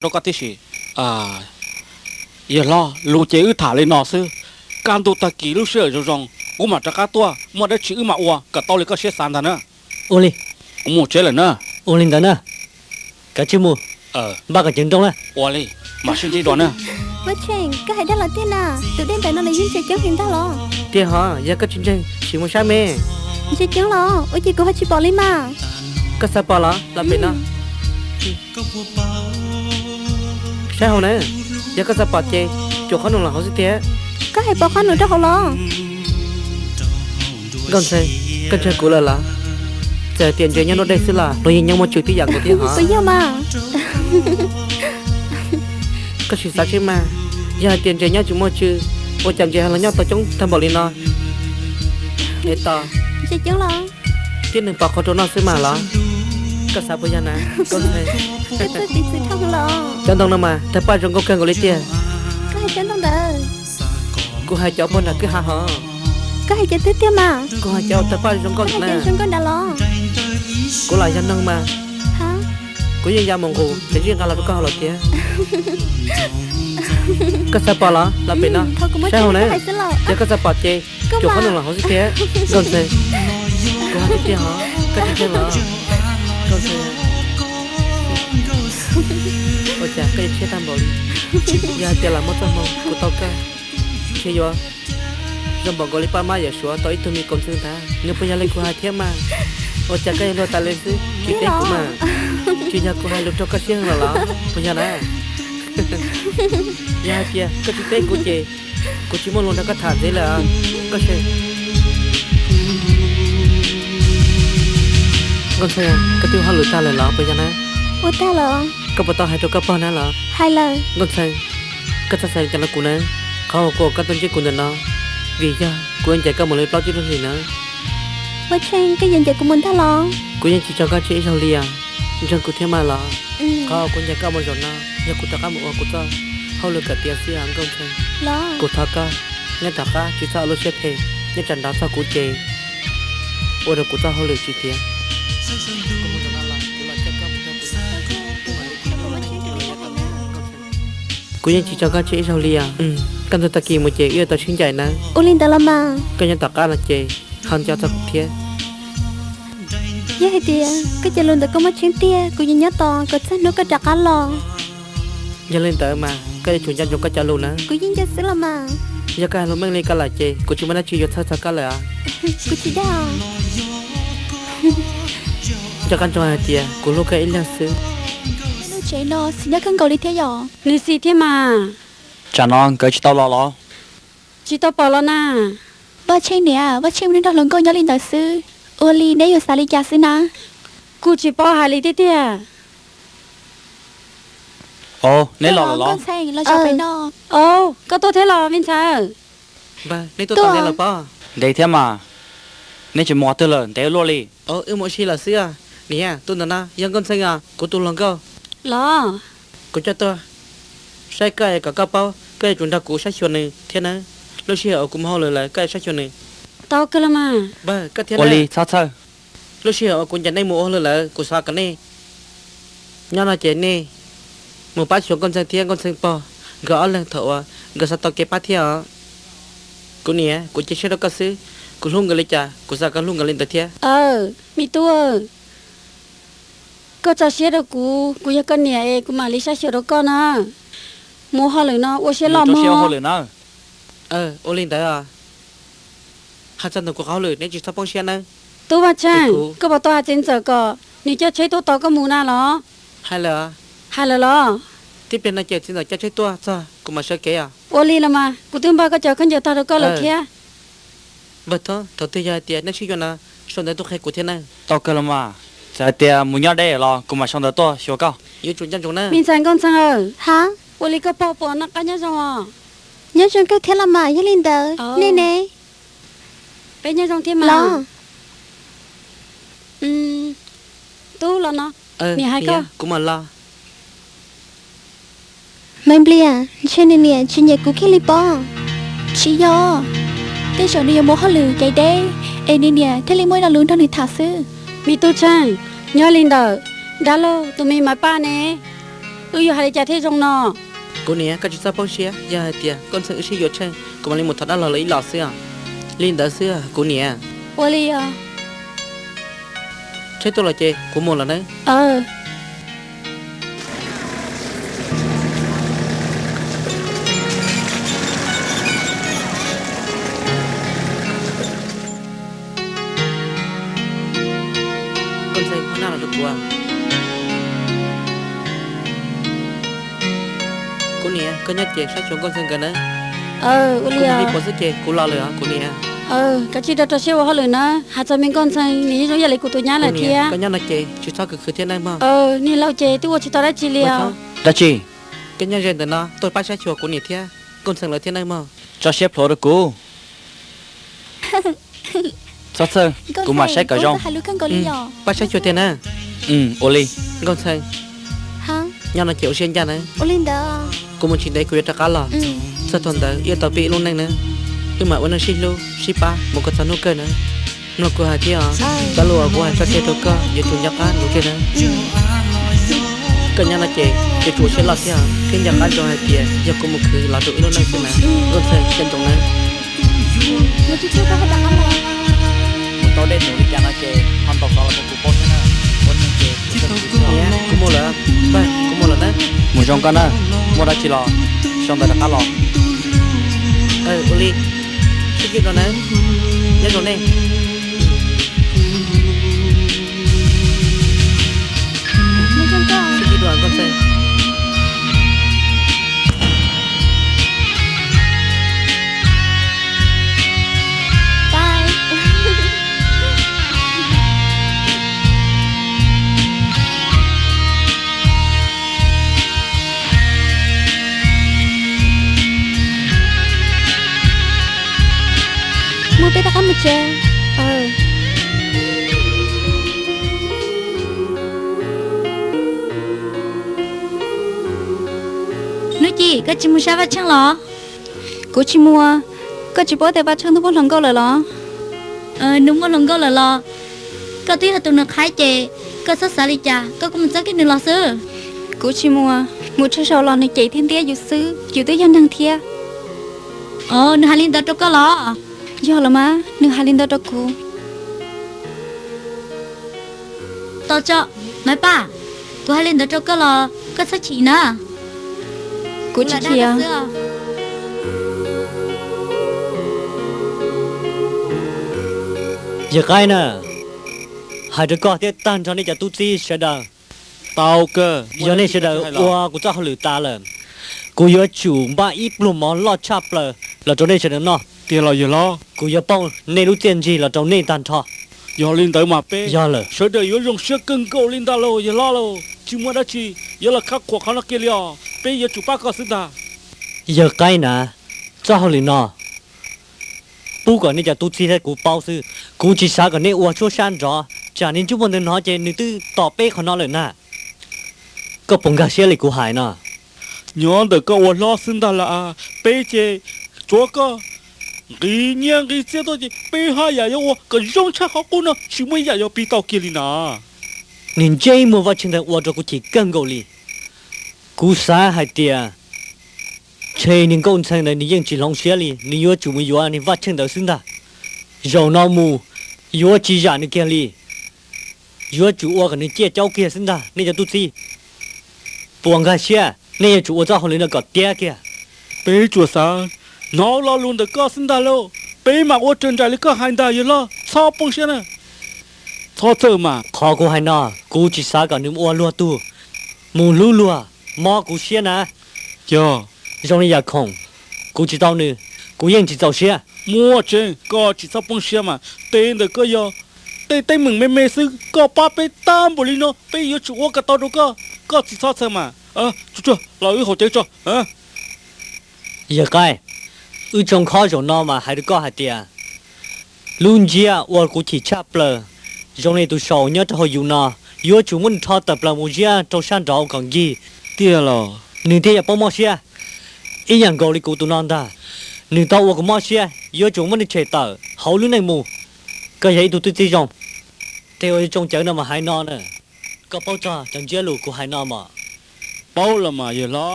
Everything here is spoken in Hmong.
rau koj tib si. Yawg hlob, lus ces wb tham li no xwb, kaj ntug tag kis lub sij hawm zoo zoo kuv mam rov qab tuaj, muaj dab tsi wb mam ua kom tau li koj siab xav ntag na. Ua li. Kuv mus tsev lawm na. Ua li ntawd na. Kav tsij mus. Npaj kom ceev nrooj na. Ua li, mam sib ntsib dua na. Vaj Tsheej, koj hais dag los tiag na, tus dej ntawm no nws yeej ntsia coob heev ntag los? Tiag hov, yog koj tsis ntseeg sim mus saib me. Ntsia coob los ua cas kuv ho tsis pom li mas? Koj xav pom los los pem no. Saib hauv na, yog koj xav pom ces cuam qhob noom los hauv xwb tiag. Koj hais pom qhob noom rau hauv los? Nkauj Ntxhee, koj ntseeg kuv lawm los? Txawm hais tias ntses nyob nruab dej xwb los luag yeej nyob muaj tswv tib yam nkaus thiab hov. Puas yog mas? Koj sim xav seb mas, yog hais tias ntses nyob tsis muaj tswv, ua cas ntses ho los nyob tau coob tag npaum li no? Es tos, tib neeg pov qhov rau noj xwb mas los? Koj xav puas yog na, Nkauj Ntxhee? Cov ntoo no mas tawg paj zoo nkauj kawg nkaus li tiag. Kuv hais cov pog nram kwj ha hov. Koj hais cov twg tiag mas? Kuv hais cov tawg paj zoo nkauj na. Kuv los yog noog mas. Kuv yeej ya mus nqus ces zij nqa los rau koj hauv lawm tiag. Koj xav pom los los pem no, saib hauv na. Yog koj xav pom ces cuam qhob noom los hauv xwb tiag. Nkauj Ntxhee, kuv hais tiag tiag hov, koj tsis ntseeg los? Nkauj Ntxhee, ua cas koj yuav tshiab tag npaum li? Yog hais tias lam muaj txoj hmoo kuv tau koj, ntshe yuav zoo npaum nkaus li Paj Mab Yawm Suav tau ib tug me Kaus Ntxhee ntag. Nws puas yog li kuv hais thiab mas? Ua cas koj yuav luag tas li xwb, tsis teb kuv mas? Tsis yog kuv hais lus raug koj siab heev los los? Puas yog na? Yog hais tias koj tsis teb kuv ces kuv tsis muaj lus nrog koj tham ntxiv lawm. Koj se, Nkauj Ntxhee, koj twb ua hauj lwm tag lawm los puas yog na? Ua tag lawm. Koj puas tau hais rau koj pog na los? Hais lawm. Nkauj Ntxhee, koj txhob xav li cas rau kuv na. Qhov uas kuv kom koj tuaj ntsib kuv ntawm no, vim yog kuv yuav ncaim koj mus li plaub tsib lub hlis na. Vaj Tsheej, koj yuav ncaim kuv mus ntag los? Kuv yeej tsis tso koj tseg ib zaug li os. Ntseeg kuv thiab mas los. Qhov uas kuv ncaim koj mus zaum no yog kuv rov qab mus ua kuv txoj hauj lwm kom tiav xwb os Nkauj Ntxhee. Kuv thov koj, nyob tom qab tsis txhob ua lub siab phem, nyob tsam nrov txog kuv ces ua rau kuv txoj hauj lwm tsis tiav. Kuv yeej tsis tso koj tseg ib zaug li os. Kaj ntug tag kis mus ces wb yuav tau sib ncaim nawb. Ua li ntawd los mas. Koj nyob tom qab no ces ho nco txog kuv thiab. Yog hais tias koj cov lus ntawd koj muaj tseeb tiag, kuv yuav nyob tos kom txog hnub koj rov qab los. Yog li ntawd mas koj yuav tsum nco ntsoov koj cov lus na. Kuv yeej nco xwb los mas. Yog koj hais lus meej li ko lawm ces kuv tsis muaj dab tsi yuav txhawj txog koj lawm os. Kuv tsis dag. Nco qab ntsoov hais tias kuv hlub koj ib leeg xwb. Lub tsev no xis nyob kawg nkaus li thiab yom? Nws xis thiab mas. Tsam no nkawd tsis tau los los? Tsis tau pom los na. Vaj Tsheej niam, Vaj Tsheej mus nrog hluas nkauj nyob li ntawd xwb, ua li neb yuav xav li cas xwb na? Kuv tsis paub hais li tiag tiag. Neb los los? Os, koj tuaj thiab los me ntxhais? Neb tuaj tau ntev lawm pob? Ntev thiab mas. Neb tsis mus qhov twg lawm ntev luaj li? Wb mus ua si lawm xwb. Niam, tus ntawm no yog Nkauj Ntxhee os, kuv tus hluas nkauj. Los, kuv coj tuaj saib koj es kom koj paub koj yuav tsum nrog kuv saib xyuas nws thiab nawb. Lub sij hawm uas kuv mus hauj lwm lawm koj yuav saib xyuas nws. Tau kawg los mas. Koj thiab ua li txhob txhawj. Lub sij hawm uas kuv ncaim nej mus ua hauj lwm lawm kuv xav kom nej nyob no ces nej mus pab xyuas Nkauj Ntxhee thiab Nkauj Ntxhee pog nkawd ob leeg thaum uas nkawd xav tau kev pab thiab os. Kuv niam, kuv cia siab rau koj xwb, kuv hlub nkawd li cas kuv xav kom koj hlub nkawd li ntawd thiab. Aw, me tub, koj tso siab rau kuv, kuv yog koj niam es kuv mam li saib xyuas rau koj na. Mus hauj lwm no ua siab loj mog. Ua li ntawd. Hais txog ntawm kuv qhov hauj lwm neb tsis txhob poob siab nawb. Tub Vaj Tsheej, koj puas tau hais txiv ntxawm kom nws coj tsheb tuaj tos koj mus na los? Hais lawm. Hais lawm los? Tib pliag no ces txiv ntxawm coj tsheb tuaj txog kuv mam sawv kev os. Ua li los mas, kuv twb npaj koj cov khaub ncaws tog rau koj lawm thiab. Vaj Thoob, thaum twg yog hais tias neb sib yuav no, sau ntawv tuaj qhia kuv thiab nawb. Tau kawg los mas, txawm hais tias mus nyob deb los kuv mam sau ntawv tuaj xyuas koj. Yuav tsum nco ntsoov nawb. Me ntxhais Nkauj Ntxhee aw. Ha? Ua li koj pog puas noj qab nyob zoo os? Nyob zoo kawg thiab los mas, yog li ntawd nej ne? Peb nyob zoo thiab mas. Tub los no, niam hais koj. Kuv mam los. Maiv Nplias, ntshe nws niam tsis nyiam kuv kiag li pob. Tsis yog, tej zaum nws yuav mus hauj lwm caiv deb, es nws niam thiaj li muaj ib lo lus nrog nws tham xwb. Me Tub Tsheej, nyob li ntawm dab laug tus me Maiv Paj ne? Wb yuav hais li cas thiaj zoo no? Kuv niam, koj tsis txhob poob siab, yog hais tias Nkauj Ntxhee wb sib yuav tsheej, kuv mam li mus thov dab laug lawv ib los xwb os. Li ntawd xwb os kuv niam. Ua li os. Tsheb tuaj los ces kuv mus lawm nawb. Nkauj Ntxhee, muab naj los rau kuv. Kuv niam, koj nyob ces saib xyuas Nkauj Ntxhee nkawd nawb. Ua li os. Kuv mus ib puas xwb ces kuv los lawm os kuv niam. Kav tsij rau rau siab ua hauj lwm na, hais txog me Nkauj Ntxhee nws yeej zoo ib yam li kuv tus nyab lawm thiab. Koj nyob no ces tsis txhob khwv khwv thiab nawb mog. Niag laus ces twb ua tsis tau dab tsi li os. Dab tsi? Koj nyob ze ntawm no tuaj pab saib xyuas kuv niam thiab Nkauj Ntxhee lawv thiab nawb mog. Tso siab plhuav rau kuv. Txhob txhawj, kuv mam saib kom zoo. Pab saib xyuas tiag na. Ua li. Nkauj Ntxhee, nyob no ces ua siab ncaj na. Kuv mus tsis ntev kuv yuav rov qab los. Txog thaum ntawd wb yuav tau pib ib lub neej na. Wb mam ua neej sib hlub sib pab mus kom txog hnub kawg na. Mloog kuv hais thiab os, txoj lus uas kuv hais tso tseg rau koj yuav tsum nco qab ntsoov tseg na. Koj nyob no ces yuav tsum ua siab loj thiab os, thiab nco qab ntsoov hais tias yog kuv mus khwv los rau wb lub neej xwb na. Nkauj Ntxhee, nco ntsoov na. Mus tau dej num li cas no ces ho ntaus xov los rau kuv paub thiab na. Ua neeg ces kuv mus lawm, kuv mus lawm na. Mus zoo koj na, muaj dab tsi los sau ntawv rov qab los. Ua li, sib ntsib dua na, nyob zoo nej. Sib ntsib dua Nkauj Ntxhee. Muab peb rov qab mus tsev. Hnub Ci, koj tsis mus saib Vaj Tsheej los? Kuv tsis mus. Koj tsis paub tias Vaj Tsheej twb muaj hluas nkauj lawm los? Nws muaj hluas nkauj lawm los? Koj twb yog tus nws qhaib ces koj txhob xav li cas, koj kuj mus txeeb kiag nws los xwb. Kuv tsis mus, mus tshaj saud los nws cem thiab ntiab yus xwb, yus twb yog neeg thiab. Os, nws hais li ntawd rau koj los? Yog los mas, nws hais li ntawd rau kuv. Tos tso, Maiv Paj, kuv hais li ntawd rau koj los koj txhob chim na. Kuv tsis chim. Yawg Qaib na, hais rau koj thiab tag nrho nej cov tub txib sawv daws, tau kawg, yog nej sawv daws ua kuv txoj hauj lwm tas lawm, kuv yuav tsum npaj ib pluag mov loj tshaj plaws los rau nej sawv daws noj. Tiag los yawg hlob? Kuv yuav poob nej lub txiaj ntsig los rau nej tag nrho. Yog li ntawd mas peb, yog lawm, sawv daws yuav zoo siab kawg nkaus li ntag lauj yawg hlob lauj. Tsis muaj dab tsi yuav los khab khuam qhov no kiag li os, peb yuav tsum pab koj xwb ntag. Yawg Qaib na, txoj hauj lwm no pub kom nej cov tub txib thiab kuv paub xwb, kuv tsis xav kom nej ua suab sab nrov, tsam niag ntsej muag ntawd hnov ces nws twb tos peb qhov no lawm na. Koj puas nkag siab li kuv hais no? Nyob ntawm koj ua hlob xwb ntag las, peb ces tsuav koj nqis nyiaj nqis txiaj tuaj ces peb haj yam yuav ua kom zoo tshaj qhov qub no, tsis muaj ib yam yuav pib tau kiag li na. Niag ntsej muag Vaj Tsheej ntawd ua rau kuv chim kawg nkaus li. Kuv xav hais tias ntshe niag Nkauj Ntxhee ntawd nws yeej tsis hloov siab li, nws yuav tsum mus yuav niag Vaj Tsheej ntawd xwb ntag. Zaum no mus yuav tsis zam nws kiag li, yuav tsum ua kom nws ciaj caub kiag xwb ntag nej cov tub txib. Puas nkag siab, nej yuav tsum ua txoj hauj lwm no kom tiav kiag. Peb tsuas xav hnov lo lus ntawm koj xwb ntag lauj, peb mam ua raws nraim li koj hais ntag yawg hlob, txhob poob siab na. Txhob txhawj mas. Qhov kuv hais no, kuv tsis xav kom nws ua luag tug mus hlub luag mob kuv siab na. Yog zoo li yam khoom, kuv tsis tau nws, kuv yeej tsis txaus siab. Muaj tseeb, koj tsis txhob poob siab mas, tej ntawm koj yog tej teeb meem me me xwb, koj pab peb tag npaum li no peb yuav tsum ua kom tau rau koj, koj tsis txhob txhawj mas. Tsuag tsuag los wb haus cawv tso. Yawg Qaib, wb tsoo khob zaum no mas hais rau koj hais tias lub ntsiab ua kuv chim tshaj plaws, zoo li tus saum nyob rau hauv yus no, yuav tsum muab nws rho tawm plaws mus ziab rau sab nraud kom nkig tiag los nws thiaj yuav paub mob siab ib yam nkaus li kuv tus no ntag. Nws tau ua kuv mob siab, yuav tsum muab nws tshem tawm hauv lub neej mus. Koj yog ib tug tub txib zoo, tej uas yuav tsoo cawv no mas hais no na. Koj paub txog cov ntsiab lus kuv hais no mas. Paub los mas yawg hlob.